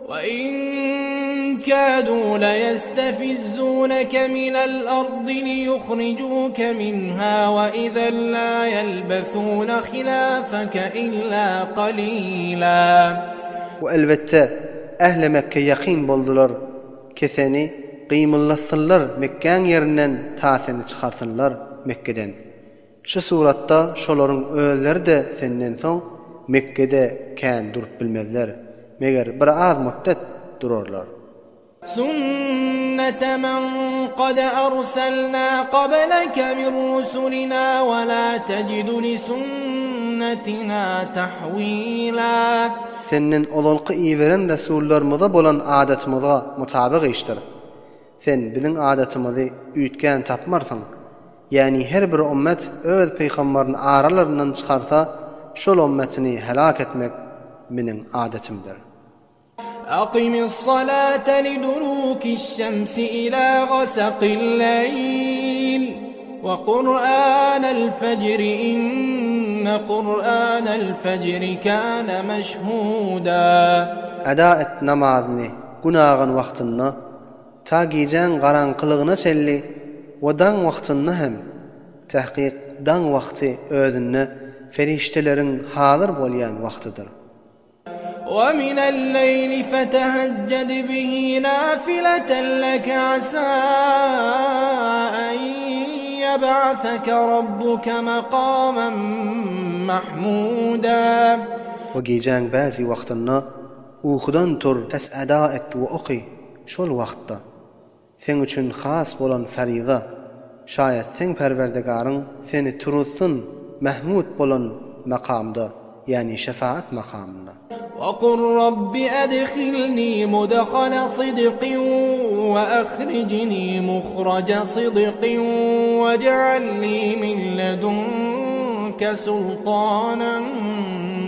Ve in kadu leyestefizunke minel ardı liyuhricuke minha ve izen la yelbesune hilafeke illa qalila. We elbetde, ähli Mekge ýakyn boldular, ki seni gymyldatsynlar Mekgäň ýerinden ta seni çykarsynlar Mekgeden. Şu suratda şolaryň özleri-de senden soň Mekgede kän durup bilmezler, meger bir az mutdet durarlar. Sünnete men kad erselna kableke min rusulina we la tecidu li sünnetina tahwila. Senden ozalky iberen resullarymyza bolan adatymyza mutabyk işdir. Sen biziň adatymyzy üýtgän tapmarsyň. Ýagny her bir ummet öz pygambaryny aralaryndan çykarsa, şol ummetini helak etmek meniň adatymdyr. Akymis-salate lidulukis-şemsi ila gasakil-leýl we Kur'anel-fejri inne Kur'anel-fejri kâne meşhûdâ. Eda et namazyny Gün agan wagtynda, ta gijäň garaňkylygyna çenli we daň wagtynda hem, tahkyk daň wagty özünde perişdeleriň hazyr bolýan wagtydyr. Ve minel-leýli fetehejjed bihi nafileten leke asa en yeb'aseke rabbuke makamen mahmuda. We gijäň bäzi wagtynda Ukudan tur, pes eda et we oky, şol wagtda, seň üçin has bolan faryza, şaýat seň Perwerdigaryň seni turuzsyn Mahmud bolan makamda, ýagny şefaat makamynda. Wa-kul Rabbi adkhilni mudkhala sidqin wa akhrijni mukhraja sidqin waj'alni min ledunke sultanan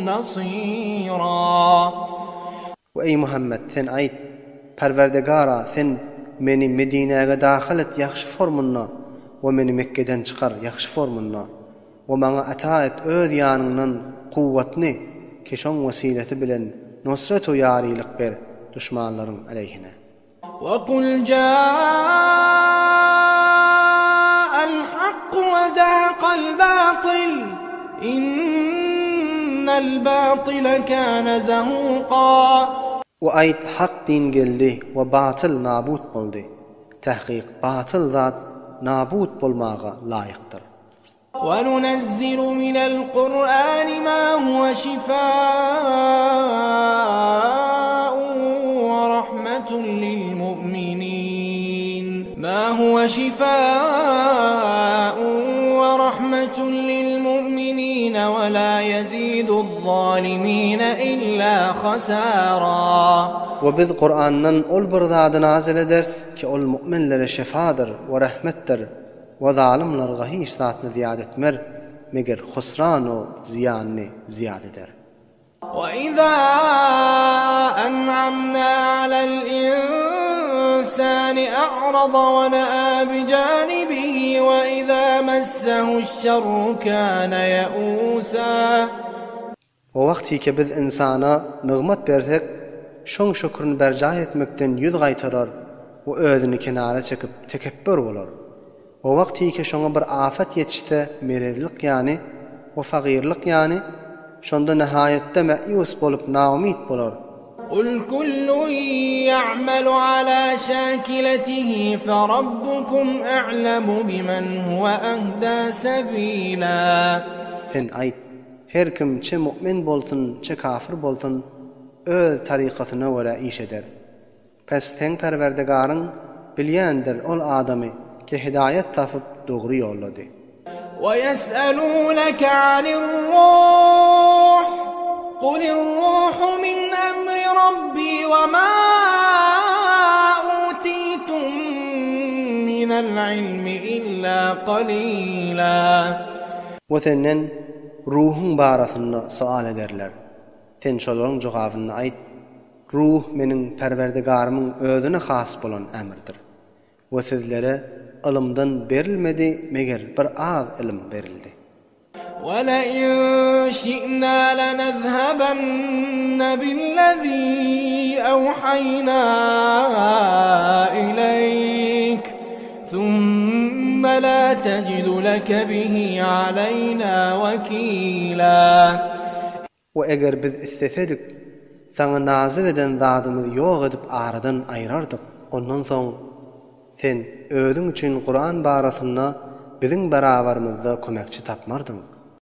nasira. We eý Muhammet, sen aýt, Perwerdigara, sen meni Medinäge dahyl et ýagşy formunda we meni Mekgeden çykar ýagşy formunda we maňa ata et öz ýanyňdan kuwwatny ki şoň wesilesi bilen nusret-u ýarylyk ber duşmanlaryň aleýhine. Ve-kul ca'al-hakku ve zehekal-batil, innel-batile kâne zehûkâ. We aýt, Hak din geldi we batyl nabut boldy. Tahkyk batyl zat nabut bolmaga laýykdyr. Ve-nunezzilu minel-Kur'ani ma huve şifâ'un ve rahmetun lil-mu'minin. Ma huve şifâ'un ve rahmetun lil-mu'minine ve lâ yezîdu'z-zâlimîne illâ hasârâ. We biz Kur'andan ol bir zady nazyl ederis ki ol mu'minlere şefadyr we rehmetdir. We zalymlarga hiç zatny zyýat etmer, meger husran-u zyýanyny zyýat eder. We iza en'amna alel-insani a'rada we na'a bijanibihi we iza messehu'ş-şerru kana ye'usa. O wagtyky biz ynsana nygmat bersek, şoň şükrini berjaý etmekden ýüz gaýtarar we özüni kenara çekip tekepbür bolar. O wagtyky şoňa bir afat ýetişse merezlik ýany we fagyrlyk ýany, şonda nihaýatda meýus bolup naumyt bolar. Kul kullun ya'malu ala şakiletihi ferabbukum a'lemu bimen huwe ehda sebila. Sen aýt, Her kim çe mu'min bolsun, çe kafir bolsun, öz tarykasyna görä iş eder. Pes seň Perwerdigaryň bilýändir ol adamy ki hidaýat tapyp dogry ýollady. Weýes'elûneke anir-ruh, kulir-ruhu min emri Rabbî we mâ ûtîtum minel-ilmi illâ qalîlâ. We senden ruhuň barasynda soal ederler. Sen şolaryň jogabyny aýt, Ruh meniň Perwerdigarymyň özüne has bolan ämrdir. We sizlere ylymdan berilmedi, meger bir az ylym berildi. وَلَئِن شِئْنَا لَنَذْهَبَنَّ بِالَّذِي أَوْحَيْنَا إِلَيْكَ ثُمَّ لَا تَجِدُ لَكَ بِهِ عَلَيْنَا وَكِيلًا. We eger biz islesedik, saňa nazyl eden zadymyzy ýok edip aradan aýrardyk. Ondan soň sen özüň üçin Kuran barasynda biziň barabarymyzda kömekçi tapmardyň.